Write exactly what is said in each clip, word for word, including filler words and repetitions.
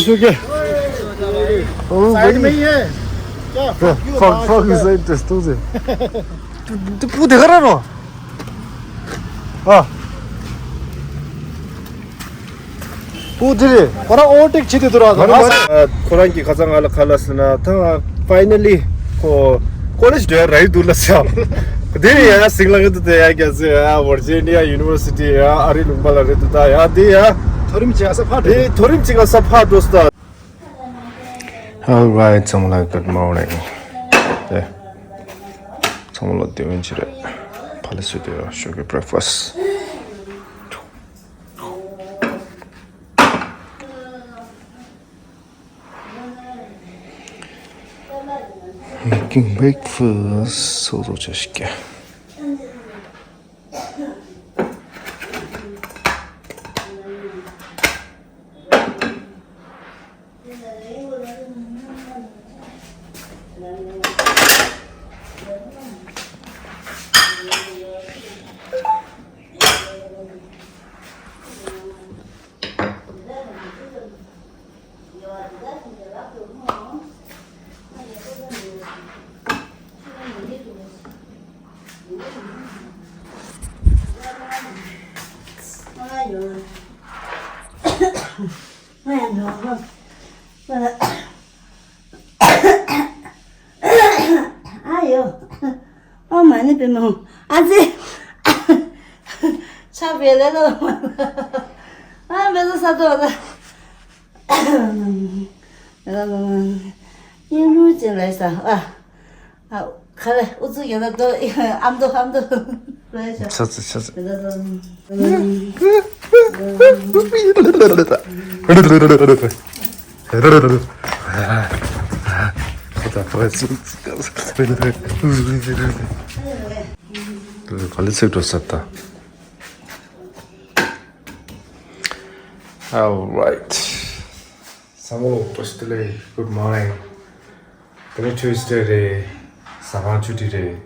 ཞུ་གི། ཨོ། སའིཌ་མེ་ཡེ། ཀྱ། ཕག་ཕག་གི་སའིཌ་ཏེ་སྟོང་ཟེར། དུ་དུ་པུ་དེ་ག་ར་རོ། ཨ། པུ་དེ་རེད། ཁོ་རང་ཨོ་ཊེག་བྱེད་དེ་འདུག་ར། ཁོ་རང་གི་ཁ་སང་ང་ལ་ཁ་ལ་ཟེར་ན་ད་ཕའི་ནལ་ལི་ཁོ་ཀོ་ལེཇ་འགྲོ་ཡ་རག་གི་འདུག་ལབ་ཟེར། དེ་ཡ་སིང་ལ་གི་འདུག་དེ་ཡ་རྒྱ་ཟེར་ཡ་ཝར་ཇི་ནི་ཡ་ཡུ་ནི་ཝར་སི་ཊི་ཡ་ཨ་རི་ལུང་པ་ལ་རེད་འདུག་ད་ཡ་དེ་ཡ། མཐོ་རིམ་ཅིག་ཨ་ས་ཕར་འགྲོ། དེ་མཐོ་རིམ་ཅིག་ཨ་ས་ཕར་འགྲོ་ས། Alright, ཚང་མ་ལ་good morning. ཨེ། ཚང་མ་ལ་དེ་བན་ཅི་རེད། ཕ་ལེ་སུ་དེ་ཡོད་ཤོག་གི་breakfast. Making breakfast. སོ་སོ་ཆ་ཞིག་གི། ཨ་ཡོ། ཨ་མ་ནི་པེ་མོ། ཨ་ཙི། ཆག་པའི་ལས་ལ། ཨ་མེ་ཟ་ས་ཏོ་ལ། ཡིན་རུ་ཅི་ལས་ས། ཨ། ཨ། ཁ་ལས་ཨུ་ཚུགས་ཡོད་ན་ཏོ། ཨམ་ཏོ་ཨམ་ཏོ། ལས་ས། ཆ་ཙི་ཆ་ཙི། ག་ལེ་ཚིག་འགྲོ་ས་ད། All right. ཚང་མ་ལ་བཀྲ་ཤིས་བདེ་ལེགས། Good morning. དེ་ནི་Tuesday རེད། ཟ་ཁང་ཆུ་ཊི་རེད།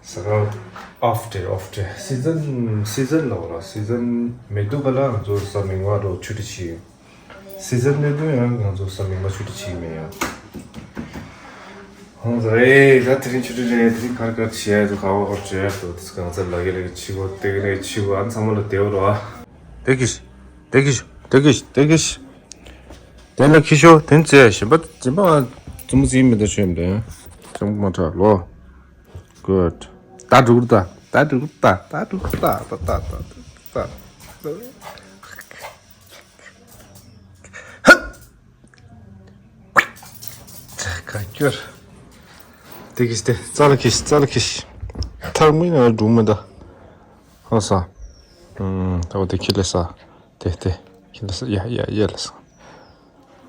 ཟ་ཁང་off day, off day. Season, season ལ་བ་ལ་season མེད་དུས་ག་ལ་ང་ཚོ་གཟའ་མིག་དམར་རུ་ཆུ་ཊི་བྱེད། Season མེད་དུས་ཡང་ང་ཚོ་གཟའ་མིག་དམར་ཆུ་ཊི་བྱེད་མེད་ཡ། ཧོང་ཟ་རེད། ད་དེ་རིང་ཆུ་ཊི་རེད། དེ་རིང་གར་གར་བྱེད་ཡ་དུ་ག་བ་གར་བྱེད་ཡ་དུ་དེ་གང་ཚར་ལ་གེ་ལ་གེ་ཆི་བོ་དེ་གེ་ནས་ཆི་བོ་ཨ་ཚང་མ་ལ་བདེ་བོ་རོ་ཨ། དེ་གིས། དེ་གིས། དེ་གིས། དེ་གིས། དེ་ལ་ཁི་ཤོ་དེ་ཚེ་ཞིམ་པ་ཞིམ་པ་ང་ཙུམ་ཙིག་མི་འདུག་ཤོད་འདུག་ཅང་མ་ཁྲག་ལོ། Good. ད་འགྲུག་ད། ད་འགྲུག་ད། ད་འགྲུག་ད། ད་ད་ད་ད། ཧ། ད་ག་སྐྱོར། དེ་གིས་དེ་རྩ་ལ་ཁིས་རྩ་ལ་ཁིས། ཐར་མི་ན་འགྲུག་མི་ད། ཧ་ས། ཨུམ། ད་འོ་དེ་ཁི་ལ་ས། དེ་དེ་ཁི་ལ་ས། ཡ་ཡ་ཡ་ལ་ས།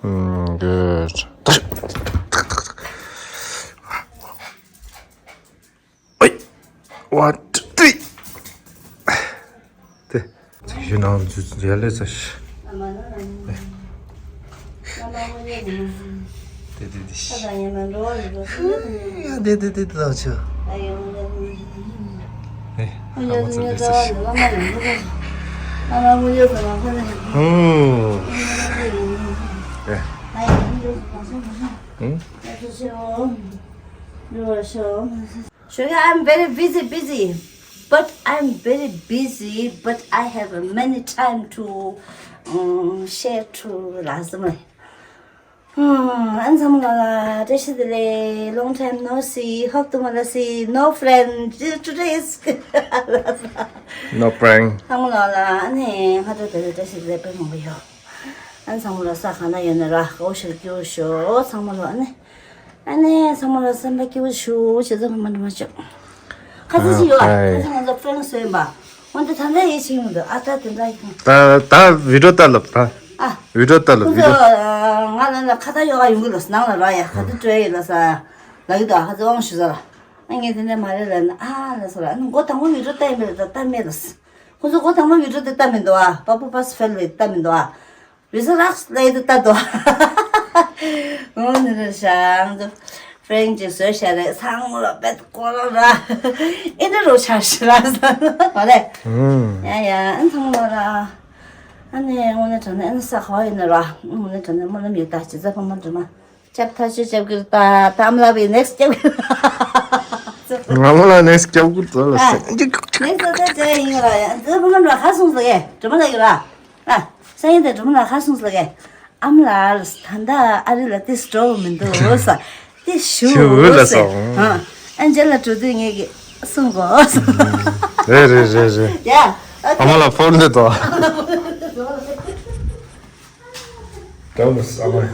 ཨུམ། Good. ཨོའི། One, two, three. དེ། ཚིག་ཞུ་ནང་འཛུལ་ཡ་ལས་ས་ཤི། དེ་དེ་དེ་ཤི། ཡ་དེ་དེ་དེ་དེ་ཆུ། ཨེ། ཨ་མ་ཚ་ལས་ས་ཤི། ཧུམ། ཨེ། ཧུམ། Sugar, I'm very busy, busy. But I'm very busy, but I have many time to, um, share to last month. ཨན་ཚང་མ་ལ་བཀྲ་ཤིས་བདེ་ལེགས། Long time no see. Hope tomorrow see. No friend. Today is no friend. ཚང་མ་ལ་ཨ་ནི་ང་ཚོ་དེ་རིང་བཀྲ་ཤིས་བདེ་ལེགས་དཔེ་མང་པོ་ཡོད། ཨན་ཚང་མ་ལ་ས་གང་ན་ཡོད་ན་ར་ཨོ་ཤེར་སྐྱིད་པོ་ཤོག་ཚང་མ་ལ་ཨ་ནི། ཨ་ནི་ཚང་མ་ལ་སེམས་པ་སྐྱིད་པོ་བྱུང་བྱེད་ཚོད་མ་འགྲོ་མ་བྱུང་། ཁ་ཚ་ཞིག་ཡོད། ཨ། ཁ་ཚ་ང་ཚོ་ཕྲེང་སོན་པ། འོན་ཏེ་ད་ལྟ་ཡིད་ཆེས་མི་འདུག་ཨ་ད་དེ་འདྲ་ཡིན། ད་ད་བི་ཌིའོ་ལྟ་ལབ་ད། ཨ། བི་ཌིའོ་ལྟ་ལབ་ཁོ་བི་ཌིའོ། ཚོ་ང་ལ་ལ་ཁ་ད་ཡོ་ག་ཡོང་གི་ལ་ནང་ལ་ར་ཡ་ཁ་ད་སྤྲོད་ཡི་ལ་ས། ལ་གི་ད་ཁ་ཚ་དབང་ཞུ་ས་ལ། ཨ་ངས་དེ་འདྲ་མ་རེད་ལ་ན་ཨ་ལ་ས་ལ་ཨ་ནི་མགོ་དང་པོ་བི་ཌིའོ་ལྟ་ཡིན་མེད་ལ་ད་ལྟ་མེད་ལ་ས། ཁོ་ཚོ་མགོ་དང་པོ་བི་ཌིའོ་དེ་ལྟ་མི་འདུག་ཨ་པ་པུ་པ་སི་ཕེལ་ལ་ལྟ་མི་འདུག་ཨ། རི་ས་རགས་ལས་དུ་ལྟ་དོ། འོ་ནི་རེད་ཤག་ང་ཚོ་ཕྲེང་ཅིག་བཟོས་ཤག་རེད། ཚང་མ་ལ་བེད་ཀོ་ར་ར། ཨེ་འདྲ་རོ་ཆགས་ཤི་ར་ས་མ་རེད། ཡ་ཡ་ཨན་ཚང་མ་ར། ཨ་ནི་དངོས་གནས་དྲང་གནས་ཨ་ནི་ས་ག་བ་ཡིན་ན་ར། དངོས་གནས་དྲང་གནས་སྨོན་ལམ་ཡོད་ད། ཇི་ཙམ་ཕ་མ་འགྲོ་མ་ཅབ་ཐ་ཆུ་ཅབ་གིར་ད་ད་ཨམ་ལ་བི་ནེགསི་ཅབ་གིར། ང་མོ་ལ་ནེགསི་ཅབ་གིར་ད་ལ་ཨ། ས་ནེགསི་ད་ད་ད་ཡིན་ར་ཡ། ད་ཕ་མ་འགྲོ་ཁ་སོང་ཟེར་གེ་འགྲོ་མ་ལ་ཡོད་ར། ཨ། ས་ཡིན་ད་འགྲོ་མ་ལ་ཁ་སོང་ཟེར་གེ་ཨམ་ལ་ད་ད་ཨ་རི་ལ་ཏི་སྤྲོ་མི་འདུག་ས། དེ་ཞུ་ཞུ་ལ་ཟེར། སོང་། ཨ། ཨན་ཇེ་ལ་འགྲོ་དུས་ངས་ཀྱི་གསུང་གོ། རེད་རེད་རེད་རེད། ཡ། ཨ་མ་ལ་ཕོན་དེ་དོ། ད་མོ་ཨ་མ།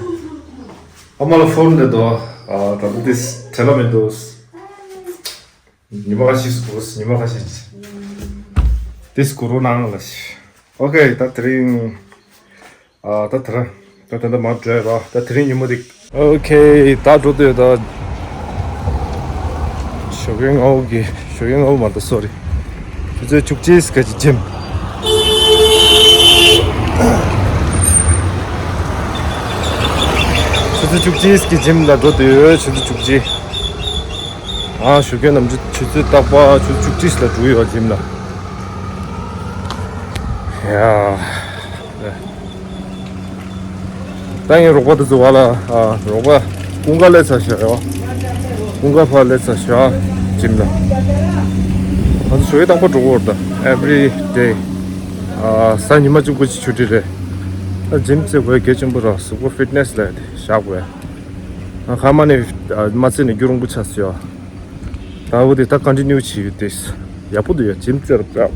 ཨ་མ་ལ་ཕོན་དེ་དོ། ཨ་ད་དུ་དེ་བྲེལ་ལ་མི་འདུག་ཉི་མ་ཁ་ཤས་སུ་གོ་ཉི་མ་ཁ་ཤས། དེ་སྐོར་རོ་ནང་ལ་ཤི། ཨོ་ཁེ། ད་དེ་རིང་། ཨ་ད་དེ་ར། ད་ད་ད་མ་འདྲ་བ། ད་དེ་རིང་ཉིན་མོ་དེ། ཨོ་ཁེ། ད་འགྲོ་དུས་ད། ཞོགས་ཀའི་སྔ་པོ་གི། ཞོགས་ཀའི་སྔ་པོ་མ་རེད། སོ་རི། ཆུ་ཚོད་བཅུ་གཅིག་གི་ཇིམ། ཆུ་ཚོད་བཅུ་གཅིག་གི་ཇིམ་ལ་འགྲོ་དུས་ཆུ་ཚོད་བཅུ་གཅིག་ཨ་ཞོགས་ཀའི་ནམ་ཆུ་ཆུ་ཚོད་རྟག་པར་ཆུ་ཚོད་བཅུ་གཅིག་ལ་འགྲོ་ཡོད་ཇིམ་ལ། ཡ། ད་ངའི་རོགས་པ་དེ་ཚོ་བ་ལ། ཨ་རོགས་པ་ཀུན་དགའ་སླེབས་ཚར་ཤག་ཡོ། ཀུན་དགའ་ཕར་སླེབས་ཚར་ཤག་ཇིམ་ལ། ང་ཚོ་ཞོགས་ཀའི་རྟག་པར་འགྲོ་གི་ཡོད་རེད་ད། Every day། ཨ་གཟའ་ཉི་མ་གཅིག་པོ་ཅིག་ཆུ་ཊི་རེད། ད་ཇིམ་རྩེ་དགོས་གལ་ཆེན་པོ་ར། གཟུགས་པོ་ཕིཊ་ནེས་ལ་དེ་བཞག་དགོས། ཨ་ཁ་མ་ནས་མ་རྩེ་ནས་རྒྱུ་རིང་པོ་ཆགས་སོང་ཡོ། ད་འོ་དེ་ད་ཀོན་ཊི་ནིའུ་བྱེད་ཡོད་དེ། ཡག་པོ་འདུག་ཡ། ཇིམ་རྩེ་ར་ཡག་པོ།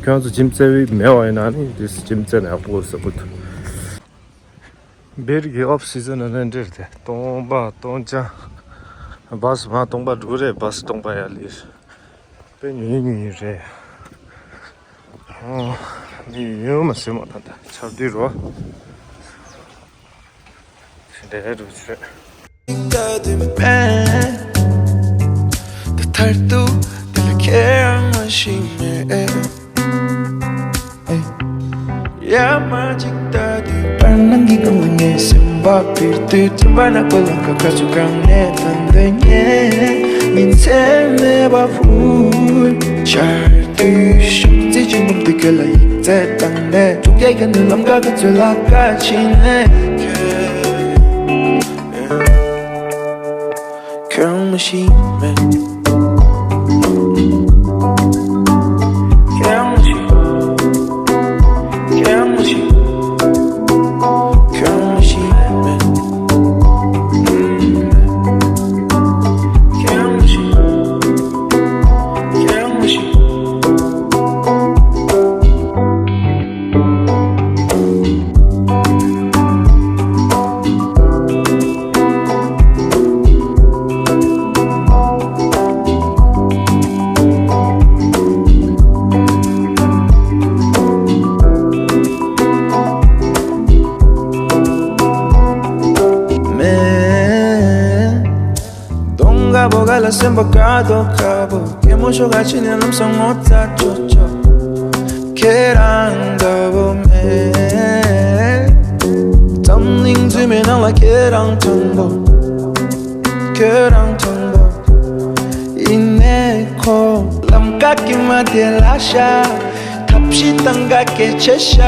ཁྱོད་ཚོ་ཇིམ་རྩེ་བའི་མེད་པ་ཡིན་ན་ནི་དེ་ཇིམ་རྩེ་ན་ཡག་པོ་ཟེར་གོ་འདུག་སྦིར་གྱི་ཨོཕ་སི་ཛན་ནི་ནི་འདིར་དེ་སྟོང་པ་སྟོང་རྐྱང་། བ་སི་མ་སྟོང་པ་འགྲོ་རེད། བ་སི་སྟོང་པ་ཡ་ལི་དཔེ་ཉུང་ཉུང་ཉུང་ཉུང་རེད། ཨོ་མི་ཡོད་མ་སེ་མ་ད་ད་ཆར་དུས་རོ། དེ་འདྲའི་རུ་ཆེ། ད་དུང་མེད། ད་མཐར་ཐུག་དེ་ལ་ཁྱེད་རང་མ་ཤེས་མེད། ཡ་མ་གཅིག་ད་དུང་བར་སྣང་གི་སྒང་ལ་ངའི་སེམས་པ་འཕུར་དུས། དྲན་པ་ནག་པོ་ལམ་ཁ་ཁ་ཚུར་གང་ནས་ཐོན་དོན་ངས་ཉིན་མཚན་མེད་པ་འཕུར། ཆར་དུས་ཤུགས་རྩེ་ཆེན་པོ་འདི་ག་ལ་ཡིག་ཚད་བཏང་ནས། ཐུག་རྒྱལ་ག་ནས་ལམ་ཁ་ག་ཚོད་ལ་ཁ་ཕྱིན་ནས། ཁྱོད་མ་ཤེས་མེད། ཁྱོད་མ་ཤེས། ཁྱོད་མ་ཤེས། ཁྱོད་མ་ཤེས་མེད། ཁྱོད་མ་ཤེས། ཁྱོད་མ་ཤེས། མེད། གདོང་དཀར་པོ་ག་ལ་སེམས་པ་དཀར་དོ་དཀར་པོ། སྐྱེད་མོ་ཤོག་ག་ཕྱི་ནས་ལམ་སང་ངོ་ཚ་ཅོ་ཅོ། ཁྱེད་རང་འདྲ་བོ་མེད། འཛམ་གླིང་རྫུན་མའི་ནང་ལ་ཁྱེད་རང་དྲང་པོ། ཁྱེད་རང་དྲང་པོ། ཡིན་ནའི་ཁོ་ལམ་ཀ་གི་མ་དེ་ལ་ཤ། ཐབས་ཤེས་དང་ག་གེ་ཆེ་ཤ།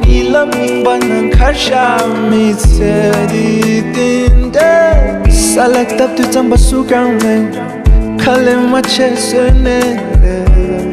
གཉིད་ལམ་ཡིན་པ་ན་ཁར་ཤ། མི་ཚེ་འདི་དེ་འདྲ། ས་ལ་བཏབ་དུས་རྩམ་པ་སུ་གང་མེད། ཁ་ལས་མ་ཆད་བཟོས་ནས་རེད།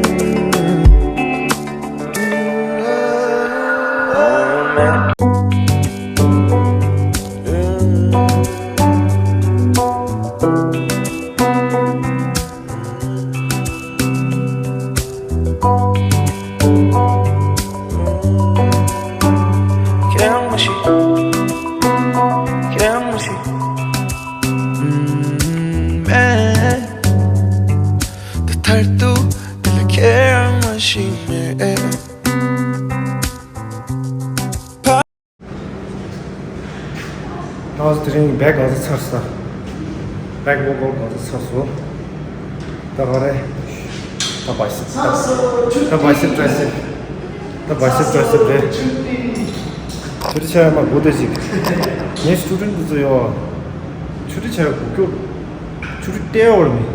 ང་ཚོ་དེ་རིང་བེག་ག་ཚོད་ཚར་སོང་། བེག་ལོག་ལོག་ག་ཚོད་ཚར་སོང་། ད་ག་རེ། ད་བའི་སེབ། ད་བའི་སེབ་ཊའི་སེབ། ད་བའི་སེབ་ཊའི་སེབ་རེད། ཆུ་རི་ཆ་ཡ་མ་དགོས་དེ་ཅིག་ངའི་སི་ཊུ་ཌེན་ཊི་དེ་ཚོ་ཡོད། ཆུ་རི་ཆ་ཡ་དགོས་ཀྱོ། ཆུ་རི་ཏེ་ཡོད་མེད།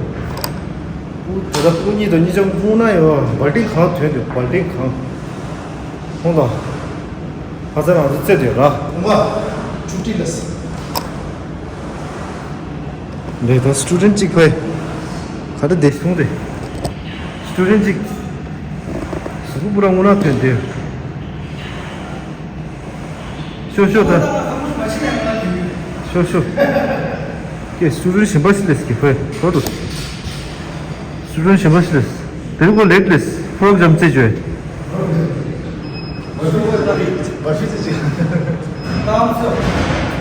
ཨུ་ད་ད་ཨུ་གཉིས་དང་གཉིས་ཆ་ཁོང་ན་ཡོད། བལ་ཏིང་གང་ཐོན་དེ་བལ་ཏིང་གང་། ཁོང་དང་། ཁ་སང་རང་ཚོ་རྩེད་དེ་ར། ཁོང་ག་ཆུ་ཏི་ལ་སི། འདི་ད་སི་ཊུ་ཌེན་ཊི་གཅིག་ཕེབས། ག་འདྲ་བསྡད་སོང་རེད། སི་ཊུ་ཌེན་ཊི་གཅིག་གཟུགས་པོ་རང་ངོ་ན་ཐོན་ཏེ། ཤོག་ཤོག་ད། ཤོག་ཤོག་ཀྱེ་སི་ཊུ་ཌེན་ཊི་གཞན་པ་ཞིག་སླེབས་ཀྱི་ཕེབས་ཧོ་ཏུ། སི་ཊུ་ཌེན་ཊི་གཞན་པ་ཞིག་སླེབས། དེ་རིང་ཁོ་ལེཊ་སླེབས། ཕོ་རོག་ཇམ་རྩེད་བྱོས།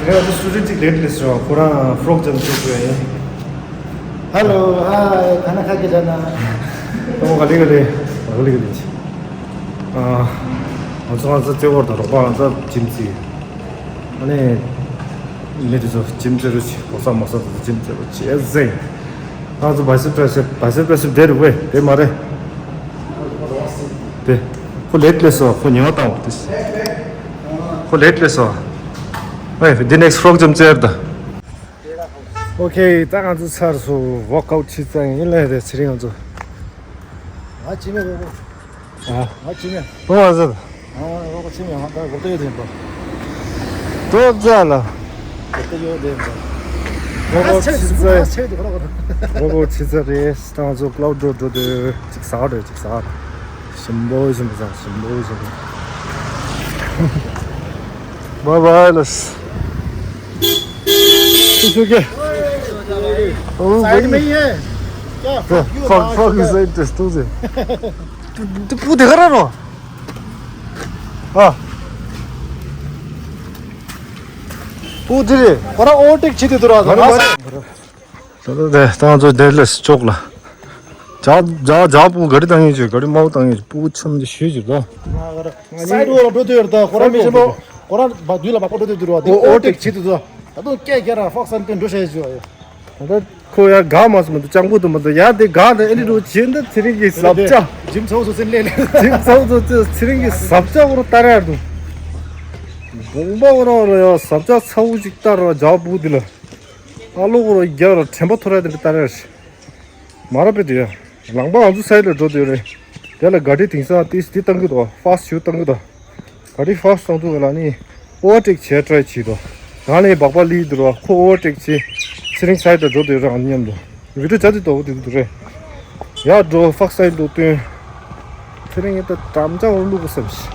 རེད་བ། ད་སི་ཊུ་ཌེན་ཊི་གཅིག་ལེཊ་སླེབས་སོང་། ཁོ་རང་ཕོ་རོག་ཇམ་རྩེད་བྱོས་ཡིན། Hello, hi, खाना खा के जाना। ཏོ་ག་ལེ་ག་ལེ། ག་ལེ་ག་ལེ། ཨ། ང་ཚོ་ང་ཚོ་རྩེད་སྐོར་དང་རོགས་པ་ང་ཚོ་ཇིམ་རྩེ། ཨ་ནི། མི་དེ་ཚོ་ཇིམ་རྩེ་རུ་ཆེ་གོ་ས་མ་ས་དེ་ཚོ་ཇིམ་རྩེ་རུ་ཆེ་ཟེ། ང་ཚོ་བྷའི་སེབ་ཊྲའི་སེབ་བྷའི་སེབ་ཊྲའི་སེབ་དེ་རུ་བས་དེ་མ་རེད། དེ། ཁོ་ལེཊ་སླེབས་སོང་ཁོ་ཉི་མ་བཏང་བ་དེ། ཁོ་ལེཊ་སླེབས་སོང་། ཨེ་འདི་ནེག་སི་ཕོ་རོག་ཇམ་རྩེ་ཡར་ད། ཨོ་ཁེ། ད་ང་ཚོ་ཚར་སོང་། ཝོག་ཨའུཊ་བྱས་ཚར་ཡིན་ལ། དེ་ཚེ་རིང་ང་ཚོ། ང་ཅི་མེད་ཝོག་ཨའུཊ། ཨ། ང་ཅི་མེད། ཨོ་ང་ཚོ། ཨ་ཝོག་ཨའུཊ་ཅི་མེད། ང་ད་ཝོག་ཨའུཊ་ཡོད་དེ་ཡིན་པ། ཏོབ་ཙ་ལ། ཝོག་ཨའུཊ་ཡོད་དེ་ཡིན་པ། ཝོག་ཨའུཊ་བྱས་ཚར། ཝོག་ཨའུཊ་བྱས་ཚར་རེད། ད་ང་ཚོ་ཀ་ལའུ་ཌི་རོཌ་འགྲོ་འདོད། ཅིག་ཟ་འགྲོ་ཅིག་ཟ། ཞིམ་པོ་ཞིམ་པོ་ཟ། ཞིམ་པོ་ཞིམ་པོ། bye bye लस। Okay. ओ भाई। Side में ही है। क्या? Fuck you. Fuck, fuck you. Side test तुझे। तू, तू पूछ दिखा रहा रो। हाँ। पूछ दे। पर ओवरटेक छिते तुरा। ད་ལྟ་དེ་ད་ང་ཚོ་དེ་ལས་ཅོག་ལ། ཇག་ཇག་ཇག་པོ་ག་རི་བཏང་ཡོད་ཅིག་ག་རི་དམར་པོ་བཏང་ཡོད་ཅིག་པུ་ཆམ་དེ་ཞུས་ཅིག་ལ། སའི་ཌི་འོག་ལ་འགྲོ་དུས་ཡོད་ད། ཁོ་རང་མི་ཤེས་པོ། ཁོ་རང་བ་དུས་ལ་བ་པོ་འགྲོ་དུས་འདུག་ར། དེ་ཨོ་ཨོ་ཊེག་བྱེད་དུས་ད། ད་དུང་སྐད་རྒྱག་ར་ཧྥོག་སན་ཏོན་འགྲོ་ཤེས་ཞུ་བ་ཡོད། ད་ཁོ་ཡ་དགའ་མ་སོང་མི་འདུག་སྤྱང་པོ་དུ་མི་འདུག་ཡ་དེ་དགའ་ད་ཨེ་ནི་རུ་བྱེད་འདི་ཚེ་རིང་གི་ཟབ་ཆ། ཇིམ་ཚོགས་སུ་སེམས་ལས་ལས། ཇིམ་ཚོགས་སུ་ཚེ་རིང་གི་ཟབ་ཆ་འོ་ར་ལྟ་ར་འདུག་བོང་པ་འོ་ར་འོ་ར་ཡ་ཟབ་ཆ་ཚ་བོ་ཅིག་ལྟ་ར་ཇག་པོ་འདི་ལ། ཨ་ལོ་གོ་རྒྱ་ར་དྲན་པ་ཐོ་ར་དེ་འདྲ་ལྟ་ར་ཤི། མ་ར་པེ་དུ་ཡ། ལང་པ་ང་ཚོ་སའི་ཌི་ལ་འགྲོ་དུས་རེད། དེ་ལ་ག་ཌི་དེང་སང་ཏིས་ཏི་བཏང་གི་འདུག་ཧྥ་སི་ཊི་ཞུ་བཏང་གི་འདུག་ག་ཌི་ཧྥ་སི་ཊི་བཏང་དུས་ལ་ནི། ཨོ་ཝར་ཊེག་བྱས་ཊ་རའི་བྱེད་དོ། རང་ལས་སྦག་སྦག་ལི་འདུག་ར་ཁོ་ཨོ་ཝར་ཊེག་བྱས། ཚེ་རིང་སའི་ཌི་ལ་འགྲོ་དུས་རང་མཉམ་དུ། བི་ཌི་ཡོ་བྱ་དུས་དོ་དེ་འདུག་རེད། ཡར་འགྲོ་ཧྥག་སའི་ཌི་ལ་བཏོན། ཚེ་རིང་ཡིན་ད་འགྲམ་ལྕག་འོར་བླུག་གི་བསམ་ཤི།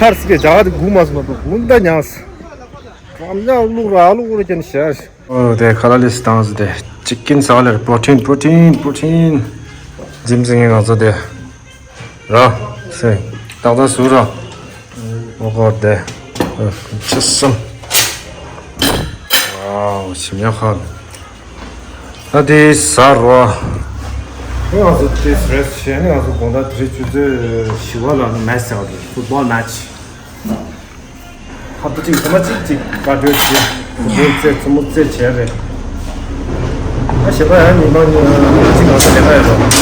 ཐར་སི་ཀའི་ཇ་ག་དེ་སྒུག་མ་སོང་ན་དུ་དགུན་ད་ཉག་སི། འགྲམ་ལྕག་བླུག་ར་བླུག་ར་ཀྱན་ཤར་ཤི། ཨོ་དེ་ཁ་ལ་ལིས་བཏང་ཟི་དེ་ཅི་ཀིན་ཟ་ལེར་པྲོ་ཊིན་པྲོ་ཊིན་པྲོ་ཊིན། ཇིམ་ཟིང་ངེ་ང་ཚོ་དེ། ར། སེ། ཏག་ཏག་སུ་ར། ཨོ་གོ་དེ། ཆི་སམ། ཝའོ་ཞིམ་ཡག་ཧ། ད་དེ་ཟ་རོ། ཨེ་ང་ཚོ་དེ་རེས་བྱས་ནས་ང་ཚོ་དགོང་དག་དེ་རིང་ཆུ་ཚོད་བཞི་པ་ལ་ནི་མེ་ཆི་ཡག་རེད། ཕུཊ་བོལ་མེ་ཆི། ཧབ་ཏུ་གཅིག་ཐེངས་མ་གཅིག་གཅིག་བཀའ་འཁྲོལ་བྱས། ཕུཊ་བོལ་རྩེ་རྩེད་མོ་རྩེ་བྱས་རེད། ཨ་ཞེ་པ་ཡང་ཉི་མ་ཉི་མ་གཅིག་ང་ཚོ་ལས་ཀ་ཡོད་རོགས།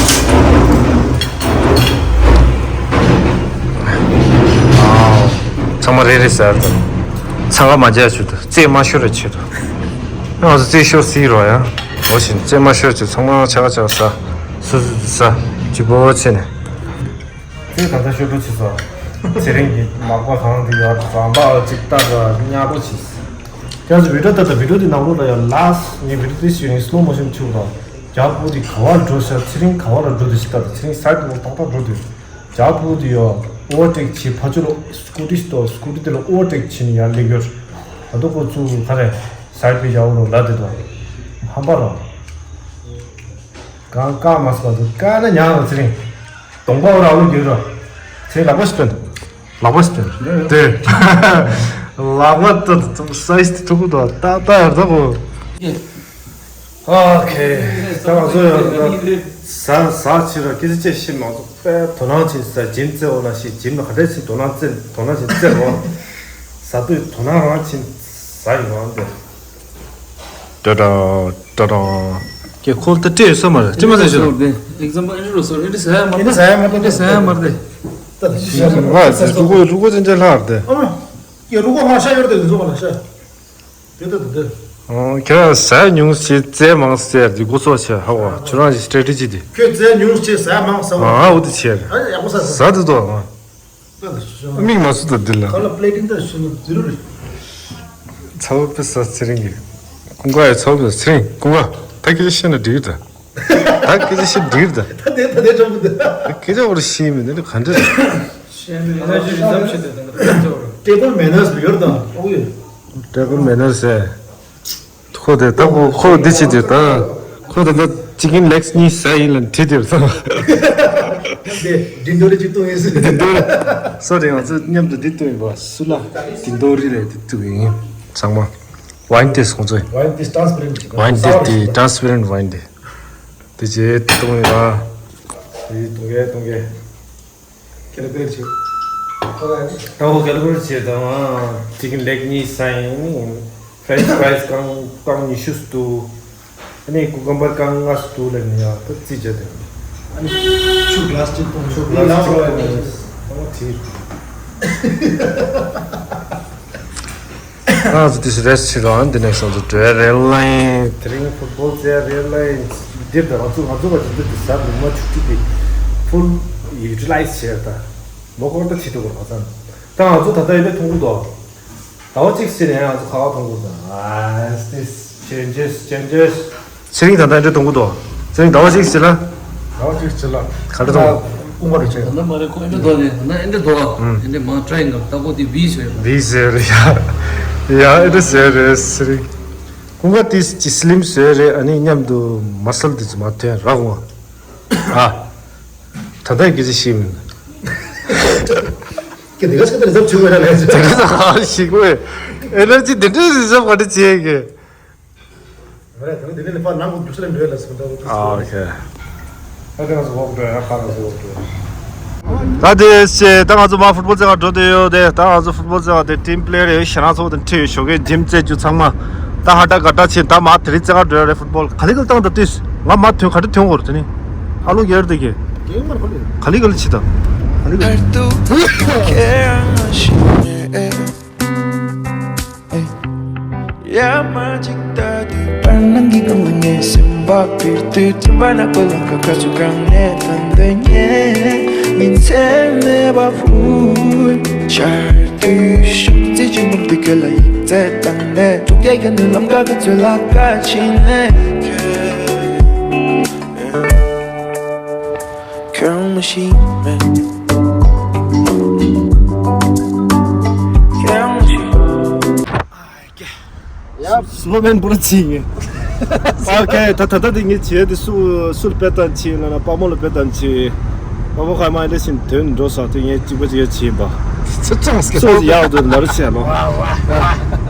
ཨའོ། ཚང་མ་རེ་རེ་ཟེར་དང་། འཚང་ཁ་མ་རྒྱག་ཆུ་དང་རྩེད་མ་ཤོར་རེ་ཆུ་དང་། ང་ཚོ་རྩེད་ཤོར་སྲིད་རོགས་ཡ། འོ་ཞིག་རྩེད་མ་ཤོར་ཆུ་ཚང་མ་ཆ་ག་ཆ་ག་ཟ། སུ་སུ་སུ་ཟ། ཅི་པོ་ཆེ་ནས། དེ་ད་ལྟ་ཤོད་འགྲོ་བྱེད་ས། ཚེ་རིང་གི་མག་པ་གང་དེ་ཡར་འཛམ་བག་ཅིག་ལྟ་ར་ཉག་པོ་བྱེད། ཁྱེད་ཚོ་བི་ཌིའོ་ལྟ་ད། བི་ཌིའོ་དེ་ནང་ལོགས་ལ་ཡང་ལཱས་ངས་བི་ཌིའོ་དེ་ཞུས་ནས་སི་ལོ་མོ་ཤན་བྱུག་དང་། རྒྱ་བོ་དེ་ག་བར་འགྲོ་ཤག་ཚེ་རིང་ག་བར་འགྲོ་དེ་ཞིག་ལྟ་ད། ཚེ་རིང་སའི་ཌི་ལ་ཏག་ཏག་འགྲོ་དུས། རྒྱ་བོ་དེ་ཡང་ཨོ་ཝར་ཊེག་བྱེད་ཕ་ཆུ་ལོ་སྐུ་ཊི་ཤི་ཏོ་སྐུ་ཊི་དེ་ལ་ཨོ་ཝར་ཊེག་བྱེད་ནས་ཡར་སླེབས་ཡོད། ད་དུང་ཁོ་ཚུར་ག་རེ་སའི་ཌི་པའི་རྒྱ་བོ་ལ་ལ་དེ་དང་། ཧམ་པ་རང་། གང་བཀག་མ་སོང་བ་དུ་བཀག་ན་ཉག་རོ་ཚེ་རིང་། གདོང་པ་ར་ལོ་རྒྱུ་རོ། ཚེ་ལག་པ་ཞིག་སྟོན། ལག་པ་ཞིག་སྟོན། དེ། ལག་པ་ཏུ་ཏུ་སའི་ཛི་དེ་ཐུག་གུ་དོ་ཏ་ཏ་ཡར་ད་གོ། ཨོ་ཁེ། ད་ང་ཚོ་ཡང་ཟ་ཟ་ཕྱིར་ར་སྐད་ཆ་ཅེས་ཤེས་མ་ཐུབ་པས། དོ་སྣང་ཆེན་ཟ་ཇིམ་རྩེ་འོ་ན་ཤེས་ཇིམ་ལ་ག་འདྲས་ཆེན་དོ་སྣང་རྩེ་དོ་སྣང་ཆེན་རྩེ་རོ། ཟ་དུས་དོ་སྣང་རང་ཆེན་ཟ་ཡོང་བ་འདི། ཏྲ་ཏྲ་ཏྲ་ཏྲ། ཀྱེ་ཁོལ་ཏེ་སྤྲད་ཡོད་ས་མ་རེད། སྤྲད་མ་ཟེར་ཞུ། ཨེག་ཛམ་པལ་ཨེ་འདྲ་རོ་སོ་ཨེ་འདྲ་ཟ་ཡ་མ་རེད། ཨེ་འདྲ་ཟ་ཡ་མ་རེད། ཨེ་འདྲ་ཟ་ཡ་མ་རེད། ད་ད་ཤི་ཤི་ལ་ཟེར་རུ་གོ་རུ་གོ་ཅན་ཅན་ལྷག་དེ། ཨ་མ། ཀྱེ་རུ་གོ་ང་ཤ་ཡོད་དེ་འདི་ཚོ་ང་ཤ། དེ་ད་དེ་དེ། ཨོ། ཁྱེད་རང་ཟ་ཉུང་ཟེར་རྩེད་མང་ཟེར་དེ་འགོ་ཚོགས་བྱས་ཧ་བ། ཁྱོད་རང་གི་སི་ཊེ་ཊེ་ཇི་དེ། ཁྱོད་རྩེད་ཉུང་ཟེར་ཟ་མང་ཟེར་བ། ཨ་འོ་དེ་བྱས། ཨ་ཡག་པོ་ཟ་ཟ། ཟ་དེ་ཏོ། མིག་མ་སུ་ད་འདི་ལ། ཁ་ལ་པི་ལེ་ཊིང་ད་ཤུ་ནུ་ཛི་རུ་རི། ཚ་བོ་པེ་ས་ཚེ་རིང་གི། ཀུན་དགའ་ཡི་ཚ་བོ་པེ་ས་ཚེ་རིང་ཀུན་དགའ། ད་སྐད་ཆ་བཤད་ན་འགྲིག་གི་ད། ད་སྐད་ཆ་བཤད་འགྲིག་གི་ད། ད་དེ་ད་དེ་ཆོག་གི་འདུག་ད་སྐད་ཆ་བོར་ཤེས་མི་འདི་ནི་ག་འདྲ་རེད། ཤེས་མི་ཨེ་ནར་ཇི་རི་ཛརབ་བྱེད་དེ་ད་ད་ད་ད། ཊེ་བལ་མེ་ནར་སི་ཡོད་དང་ཨོ་ཡོད། ཊེ་བལ་མེ་ནར་སི་ཟེར། ཁོ་དེ་ད་ཁོ་ཁོ་འདི་བྱེད་དེ་ད། ཁོ་ད་ད་ཅི་ཀིན་ལེག་སི་གཉིས་ཟ་ཡིན་ལ་བྲིས་དེར་ད། དེ་ཌིན་ཌོ་རི་གཅིག་བཏུང་ཡིན་ཟེར། ཌིན་ཌོ་རི། སོ་རི། ང་ཚོ་མཉམ་དུ་འདི་བཏུང་ཡིན་པ་སུ་ལ་ཌིན་ཌོ་རི་རེད་འདི་བཏུང་ཡིན་ཚང་མ། ཝའིན་ཏེས་ཁོང་ཚོས། ཝའིན་ཏེས་ཊ་རན་སི་པེ་རེན་ཊི་ཞིག་ཝའིན་ཏེས་དེ་ཊ་རན་སི་པེ་རེན་ཊི་ཝའིན་ཏེ། དེ་རྗེས་བཏུང་ཡོད་ཨ། དེ་བཏུང་གས་བཏུང་གས། ཀེ་ལི་བེ་རི་བྱེད། ད་འོ་ཀེ་ལི་བེ་རི་བྱེད་དང་ཅི་ཀིན་ལེག་གཉིས་ཟ་ཡིན། ཕེ་རེན་ཆི་ཕ་རའི་སི་རྐང་རྐང་ཉི་ཤུ་ཙམ་འདུག་ཨ་ནི་ཀུ་ཀམ་བར་རྐང་ལྔ་ཙམ་འདུག་ལབ་ནས་ཡང་ད་རྩིས་བྱས་ཏེ། ཨ་ནི་ཆུ་གི་ལ་སི་གཅིག་བཏུང་། ཆུ་གི་ལ་སི་གཅིག་བཏུང་། ཨ་ནི་དེ། ང་ཚོ་དེ་སུ་རེ་སི་ཊི་བྱེད་རོགས། འདི་ནས་སོང་ཚོ་འགྲོ་ཡ་རེད་ལ་ཡིན། དེ་རིང་ཕུཊ་བོལ་རྩེ་ཡ་རེད་ལ་ཡིན། འདིར་ད་ང་ཚོ་ང་ཚོ་བ་ཇི་འདིར་དེ་ཟ་ལུང་མ་ཆུ་ཁྲི་དེ་ཕུལ་ཡུ་ཊི་ལའི་ཛི་བྱས་ད། མོ་ཀོར་ད་བྱེད་འདུག་གོ་ང་ཚང་། ད་ང་ཚོ་ད་ལྟ་ཡིན་ན་མཐོང་གི་འདུག་ཟླ་བ་གཅིག་ཕྱིན་ནས་ང་ཚོ་ཁ་བ་མཐོང་གི་འདུག་ཨ་སི་ཏིས་ཅེན་ཇེས་ཅེན་ཇེས། ཚེ་རིང་ད་ལྟ་འདྲ་གཏོང་གི་འདུག་ཚེ་རིང་ཟླ་བ་གཅིག་ཕྱིན་ལ། ཟླ་བ་གཅིག་ཕྱིན་ལ། ག་འདྲ་གཏོང་། ཀུང་པ་རུ་ཆེ། ད་ལྟ་མ་རེད། ཁོ་འདྲ་འདུག་ནས་ད་ལྟ་འདྲ་འདུག་ཨ། ཨུམ། འདི་མ་ཊ་རའི་ངབ་ད་ཁོ་དེ་བི་ཟེར། བི་ཟེར་ཡ། ཡ་ཨེ་འདྲ་ཟེར་རེད་ཚེ་རིང་། ཀུང་པ་དེ་ཅི་སི་ལིམ་ཟེར་རེད། ཨ་ནི་མཉམ་དུ་མ་སལ་དེ་ཅི་མ་ཐོན་རག་འོང་ཨ། ད་ལྟ་སྐད་ཆ་ཤེས་མིན། ཀྱེ་དེ་ག་ཚོད་རི་ཛབ་བྱེད་དགོས་ར་ལས། དེ་ག་ཚོད་ཤེས་དགོས། ཨེ་ནར་ཇི་དེ་འདྲའི་རི་ཛབ་ག་འདྲ་བྱེད་ཀྱི། མ་རེད། ད་ནི་དེ་ནས་ཕར་ནང་གི་རྒྱུག་ས་ལ་འགྲོ་ཡ་ལ་སོང་ད། ཨ་ཨོ་ཁེ། ད་དེ་ང་ཚོ་ཝོག་འགྲོ་ཡ། ཕར་ང་ཚོ་ཝོག་འགྲོ་ཡ། ད་དེ་བྱས་ད་ང་ཚོ་མར་ཕུཊ་བོལ་རྩེད་ག་འགྲོ་བསྡད་ཡོད་དེ། ད་ང་ཚོ་ཕུཊ་བོལ་རྩེད་ག་དེ་ཊིམ་པི་ལེ་ཡར་ཡོད། ཞེ་ན་ཚོ་དང་ཁྲིད་ཡོད། ཞོགས་ཀའི་ཇིམ་རྩེད་རྒྱུ་ཚང་མ་ད་ཧ་ཏ་ག་ཏ་བྱས། ད་མར་དེ་རིང་རྩེད་ག་འགྲོ་ཡ་རེད། ཕུཊ་བོལ་ག་ལེ་ག་ལེ་བཏང་ད་ལྟོས། ང་མར་ཐོན་ག་འདྲ་ཐོན་གོ་རེད། དེ་ནི་ཨ་ལོ་ཡར་དེ་གི་ག་ལེ་ག་ལེ་བྱེད་ད། ག་ལེ་ག་ལེ། ཡ་མ་ཅིག་ལྟ་དུས་བར་སྣང་གི་སྒང་ལ་ངའི་སེམས་པ་འཕེར་དུས། དྲན་པ་ནག་པོ་ལམ་ཁ་ཁ་ཚུར་གང་ནས་ཐོན་དོན་ངས་ཉིན་མཚན་མེད་པ་ཕུལ། ཆར་དུས་ཤུགས་རྩེ་ཆེན་འབུམ་དུ་གྱོད་ལ་ཡིག་ཚད་བཏང་ནས། ཐུག་རྒྱལ་གྱི་ནུས་ལམ་ཁ་ཁ་ཚུར་ལ་ཁ་ཕྱིན་ནས། ཁྱོད་མ་ཤེས་མེད། ཁྱོད་མ་ཤེས། ཡ། སི་ལོ་མན་པུ་ར་ཅི་ངེ། ཨོ་ཁེ། ད་ད་ལྟ་དེ་ངས་བྱས་དེ་སུ་སུ་ལ་དཔེ་བཏང་ཅི་ལ་ན་དཔའ་མོ་ལ་དཔེ་བཏང་ཅི། དཔའ་མོ་ཁ་མ་ཨེ་འདྲ་ཞིག་དོན་འགྲོ་ས་དེ་ངས་གཅིག་པ་གཅིག་ཡ་བྱས་པ། ཚེ་ཚང་སྐད་སུ་ཡག་དུ་ལ་རུ་ཆེ་ལོ།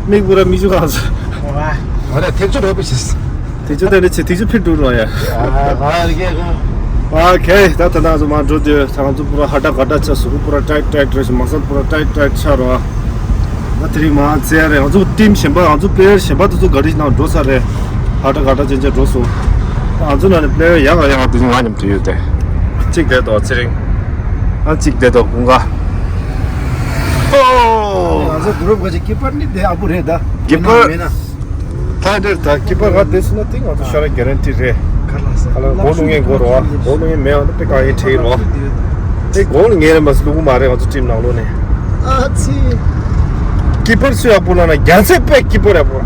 མིག་པུ་ར་མིག་ཆུ་གང་ས། ང་ལ་ཐེག་ཆུ་རོ་པི་ཤིས། ཐེག་ཆུ་དེ་ལས་ཆེ་ཐེག་ཆུ་ཕིར་འགྲོ་རོ་ཡ། ཨ་ང་རིག་གེ་གོ། ཨོ་ཁེ། ད་ད་ང་ཚོ་མར་འགྲོ་དུས་ད་ང་ཚོ་པུ་ར་ཧ་ཏ་ག་ཏ་ཆ། གཟུགས་པོ་པུ་ར་ཊའིཊ་ཊའིཊ་རེད་ཤག་མ་སལ་པུ་ར་ཊའིཊ་ཊའིཊ་ཆགས་རོ། ད་དེ་རིང་མར་རྩེ་ཡ་རེད། ང་ཚོ་ཊིམ་གཞན་པ་ང་ཚོ་པི་ལེ་ཡར་གཞན་པ་དེ་ཚོ་ག་རེ་ནང་འགྲོ་ས་རེད། ཧ་ཏ་ག་ཏ་ཅན་ཅན་འགྲོ་སོང་། ང་ཚོ་ནང་ནས་པི་ལེ་ཡར་ཡག་ག་ཡག་ག་དེ་རིང་ང་མཉམ་དུ་ཡོད་དེ། གཅིག་བསྡད་དོ་ཚེ་རིང་། ཨ་གཅིག་བསྡད་དོ་ཀུན་དགའ། ཨོ། ང་ཚོ་གུ་རུབ་ག་ཅིག་ཀི་པར་ནི་དེ་ཨ་བུ་རེད་ད། ཀི་པར། མེད་ན། ད་འདིར་ད་ཀི་པར་ང་དེ་སུ་ན་དེ་ང་ཚོ་ཤ་ར་གེ་རན་ཊི་རེད། ག་ལ་སོང་། ག་ལ་སྒོ་ལུང་ངེ་སྒོ་རོ་བ། སྒོ་ལུང་ངེ་མེད་ཨ་ནི་དཔེ་གང་ཡིན་ཁྲེ་ཡིན་རོ། དེ་སྒོ་ལུང་ངེ་རེད་མ་སུ་ལུང་མ་རེད། ང་ཚོ་ཊིམ་ནང་ལོགས་ནས། ཨ་ཙི། ཀི་པར་སུ་ཡག་པོ་ལ་ན་རྒྱ་ཚད་དཔེ་ཀི་པར་ཡག་པོ།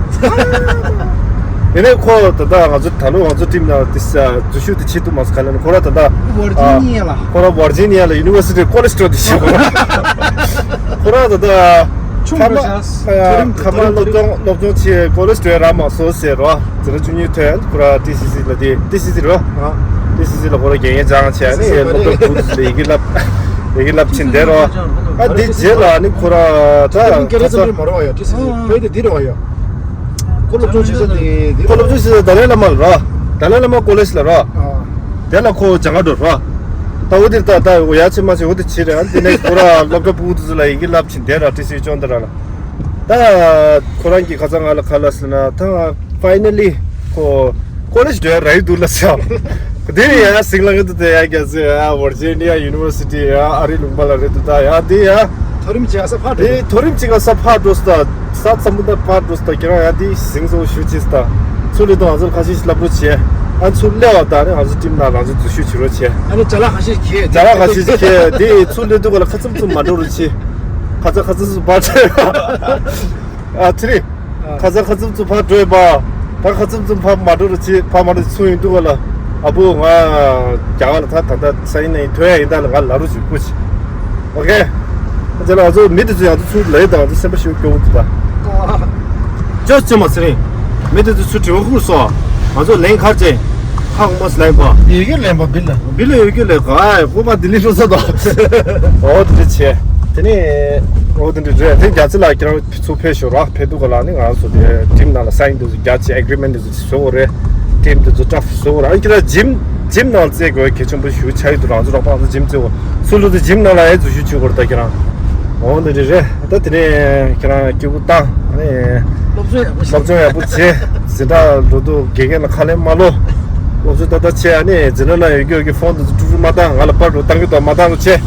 ཡིན་ནའི་ཁོ་ད་ལྟ་ང་ཚོ་ད་ལོ་ང་ཚོ་ཊིམ་ནང་དེ་ས་འཛུལ་ཞུགས་དེ་བྱེད་ཐུབ་མ་སོང་། ག་ལ་ན་ཁོ་ར་ད་ལྟ་ཝར་ཇི་ནི་ཡ་ལ། ཁོ་ར་ཝར་ཇི་ནི་ཡ་ལ་ཡུ་ནི་ཝར་སི་ཊི་ཀོ་ལེཇ་འགྲོ་དེ་ཤི་གོ། ཁོ་ར་ད་ལྟ་ཆུང་ཁ་མ་འགྲོ་ཤག་ཁ་མ་སློབ་སྦྱོང་སློབ་སྦྱོང་བྱེད་ཀོ་ལེཇ་འགྲོ་ཡ་རག་མ་སོང་ཟེར་རོ། འཛིན་གྲྭ་བཅུ་གཉིས་ཐོན་ཁོ་ར་ཊི་སི་སི་ལ་དེ་ཊི་སི་སི་རོ། ཨ། ཊི་སི་སི་ལ་ཁོ་ར་རྒན་ཡན་ཅང་བྱས་ནས་སློབ་གྲྭ་ཕུག་ལ་ཡི་གེ་བསླབ་ཡི་གེ་བསླབ་ཕྱིན་བསྡད་རོ། ཨ་འདི་རྗེས་ལ་ནི་ཁོ་ར་ད་ཁ་སང་མ་རོ་ཡ་ཊི་སི་སི་ཕེ་དེ་འདི་རོ་ཡ། ཁོ་སློབ་སྦྱོང་བྱེད་ས་དེ་འདི་ཁོ་སློབ་སྦྱོང་བྱེད་ས་ཏཱ་ལའི་བླ་མ་ལ་རོ། ཏཱ་ལའི་བླ་མ་ཀོ་ལེཇ་ལ་རོ། ཨ། དེ་ལ་ཁོ་སྦྱང་ག་འགྲོ་རོ། ད་འོ་དེ་ད་ད་འོ་ཡ་ཆེ་མ་ཆེ་འོ་དེ་བྱེད་རེད། ཨ་དེ་ནས་ཁོ་ར་སློབ་གྲྭ་ཕུག་དུ་ལ་ཡི་གེ་བསླབ་ཕྱིན་བསྡད་ར་ཊི་སི་སི་ཅོན་ཏ་ར་ལ། ད་ཁོ་རང་གིས་ཁ་སང་ང་ལ་ག་ལབ་ཟེར་ན་ད་ཕའི་ནལ་ལི་ཁོ་ཀོ་ལེཇ་འགྲོ་ཡ་རག་གི་འདུག་ལབ་ཟེར། དེ་ནས་ཡང་ཟིང་ལ་ངེ་འདུག་ད་ཡ་རྒྱ་ཟེར་ཡ་ཝར་ཇི་ནི་ཡ་ཡུ་ནི་ཝར་སི་ཊི་ཡ་ཨ་རི་ལུང་པ་ལ་རེད་འདུག་ད་ཡ་དེ་ཡ་ མཐོ་རིམ་བྱེད་ས་ཕར་འགྲོ། དེ་མཐོ་རིམ་བྱེད་ས་ཕར་འགྲོ་སྟ། ས་ཚ་མུ་ད་ཕར་འགྲོ་སྟ། ཁྱེད་རང་ཡང་དེ་ཟིང་ཟོ་ཞུ་ཅིག་སྟ། ཚུར་ལེ་དང་ང་ཚོ་ཁ་ཤས་ཤིག་སླབ་རོགས་བྱེད། ཨ་ཚུར་སླེབས་པ་དང་ནི་ང་ཚོ་ཊིམ་ནང་ང་ཚོ་འཛུལ་ཞུགས་བྱེད་རོགས་བྱེད། ཨ་ནི་ཅ་ལག་ཁ་ཤས་ཤིག་ཁྱེར། ཅ་ལག་ཁ་ཤས་ཤིག་ཁྱེར། དེ་ཚུར་སླེབས་དུས་ག་ལ་ཁ་ཙམ་ཙམ་མ་འགྲོ་རོགས་བྱེད། ཁ་ཚ་ཁ་ཚ་ཙམ་ཕར་འགྲོ། ཨ་ཚེ་རིང་། ཁ་ཚ་ཁ་ཙམ་ཙམ་ཕར་འགྲོ་ཡིན་པ། ད་ཁ་ཙམ་ཙམ་ཕར་མ་འགྲོ་རོགས་བྱེད། ཕར་མ་འགྲོ་ཚུར་ཡོང་དུས་ག་ལ། ཨ་བུ་ང་རྒྱ་གར་ལ་ད་ད་ལྟ་ས་ཡིན་ན་ཡིན་ཐོན་ཡ་ཡིན་ད་ལ་ང་ལ་རོགས་བྱེད་སྐུ་མཁྱེན། ཨོ་ཁེ། ཨ་ཅེ་ལ་ང་ཚོ་མི་དེ་ཚོ་ཡང་ཚུར་ལས་དང་ང་ཚོ་སེམས་པ་ཞེ་པོ་སྐྱོ་བོ་འདུག་ད། ཅོ་ཅོ་མ་ཚེ་རིང་། མི་དེ་ཚོ་ཚུར་དྲི་བ་ཧུར་སོ། ང་ཚོ་ལན་ཁར་ཅེ། ཧ་གོ་མ་སོང་ལན་པ། ཡོད་རྒྱུ་ལན་པ་བིལ་ལ། བིལ་ལ་ཡོད་རྒྱུ་ལན་ག་ཨ་ཁོ་པ་ལྡི་ལི་འགྲོ་ས་དང་། ཨོ་དེ་འདྲ་བྱས། དེ་ནས་ཨོ་དེ་འདྲ་རེད། དེ་རྒྱ་ཚེ་ལགས་ཁྱེད་རང་ཚུར་ཕེབས་ཤོག་ར། ཕེབས་དུས་ག་ལ་ནི་ང་རང་ཚོ་དེ་ཊིམ་ནང་ལ་སའིན་དེ་ཚོ་རྒྱག་བྱས། ཨེ་གི་རི་མེན་དེ་ཚོ་བཟོ་དགོས་རེད། ཊིམ་དེ་ཚོ་ཊརཕ་བཟོ་དགོས་རེད། ཨ་ཁྱེད་རང་ཇིམ་ཇིམ་ནང་ལ་རྩེ་དགོས་གལ་ཆེན་པོ་ཞེ་པོ་ཆགས་ཡོད་འདུག་རང་ཚོ་རོགས་པ་ཚོ་ཇིམ་རྩེ་དགོས། སུ་ལུ་དེ་ཇིམ་ནང་ལ་ཡང་འཛུལ་ཞུགས་བྱེད་དགོས་རེད། ད་ཁྱེད་རང་ཨོ་འདི་འདྲ་རེད། ད་དེ་ནས་ཁྱེད་རང་སྐྱིད་པོ་བཏང་། ཨ་ནི་སློབ་སྦྱོང་ཡག་པོ་བྱས། འཛིན་གྲྭ་འགྲོ་དུས་དགེ་རྒན་ལ་ཁ་ལན་མ་ལོ། སློབ་སྦྱོང་ཏག་ཏག་བྱས། ཨ་ནི་འཛིན་གྲྭ་ནང་ཡོད་རྒྱུ་ཡོད་ཀྱི་ཕོན་དེ་ཚོ་ཀྲུག་ཀྲུག་མ་བཏང་། ང་ལ་པར་འགྲོ་བཏང་གི་འདུག་མ་བཏང་རོགས་བྱེད།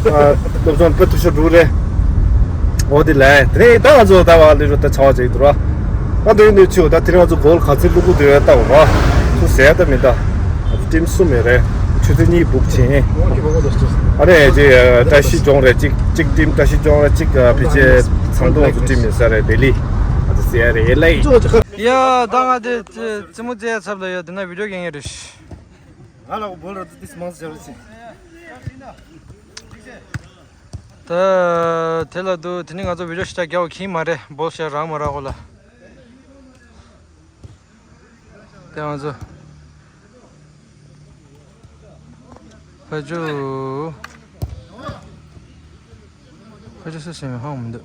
ཨ་སློབ་སྦྱོང་དཔེ་ཐུབ་ཤོས་འགྲོ་རེད། འོ་དེ་ལས་དེ་ནས་ད་ང་ཚོ་ད་བ་ལས་རོ་ད་ཆ་བ་བྱེད་ཀྱི་འདུག་ར། ང་འདོད་འདོད་ཆུ་ད་དེ་རིང་ང་ཚོ་གོལ་ག་ཚོད་བླུག་གི་འདུག་ཡ་ལྟ་བ་ར། ཚུར་ཟས་ད་མི་ད། ང་ཚོ་ཊིམ་གསུམ་ཡོད་རེད། ཆུ་ཚོད་གཉིས་བུག་ཕྱིན། ཨ་ནི་ཅིག་བཀྲ་ཤིས་ལྗོངས་རེད། གཅིག་གཅིག་ཊིམ་བཀྲ་ཤིས་ལྗོངས་རེད། གཅིག་ཕལ་ཆེར་ཚང་སྟོང་ཚོ་ཊིམ་ཡོད་ས་རེད། ལྡི་ལི། ང་ཚོ་ཟས་རེད་ལེ། ཡ་ད་ང་དེ་རྩེད་མོ་རྩེ་ཚབ་ལ་ཡ་དེ་ན་བི་ཌིའོ་རྒྱག་ངེས་རེད། ང་ལ་གོ་བོ་ལ་ཏིས་མང་ཟེར་ལ་ཅི། ད་དེ་ལ་འདུག་དེ་ནི་ང་ཚོ་བི་ཌིའོ་ཞིག་ད་རྒྱག་པ་ཁྱིམ་མ་རེད། བོལ་ཤ་རག་མ་རག་གོ་ལ། དེ་ང་ཚོ་ཕ་ཇུ་ཕ་ཇུ་སུ་སེམས་ཧང་མི་འདུག་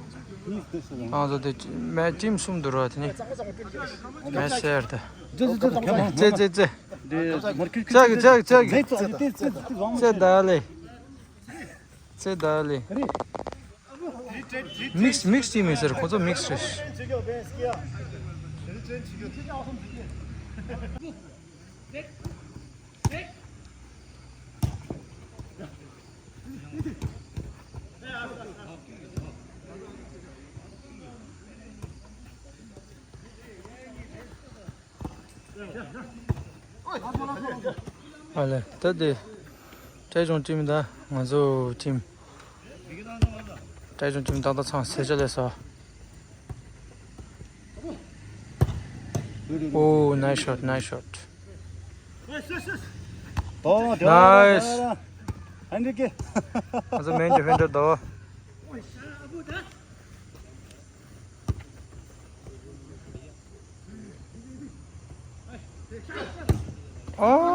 ང་ཚོ་དེ་མེ་ཊིམ་གསུམ་འདུག་ར། དེ་ནི་མེ་སེར་དེ་ཙེ་ཙེ་ཙེ། ཙེ་གི་ཙེ་གི། ཙེ་ད་ལེ། ཙེ་ད་ལེ། མིག་སི་མིག་སི་ཊིམ་ཡིན་ཟེར། ཁོ་ཚོ་མིག་སི་རེད། ཨ་ལེ་ད་དེ་ཀྲེ་ཅུང་ཊིམ་དང་ང་ཚོ་ཊིམ། ཀྲེ་ཅུང་ཊིམ་ཏག་ཏག་ཚང་ཟས་ཅོག་ལས་སོ། ཨོ་ནའི་སི་ཤོཊ། ནའི་སི་ཤོཊ། ནའི་སི། ང་ཚོ་མེན་ཌི་ཕེན་ཌར་དོ། ཨོ།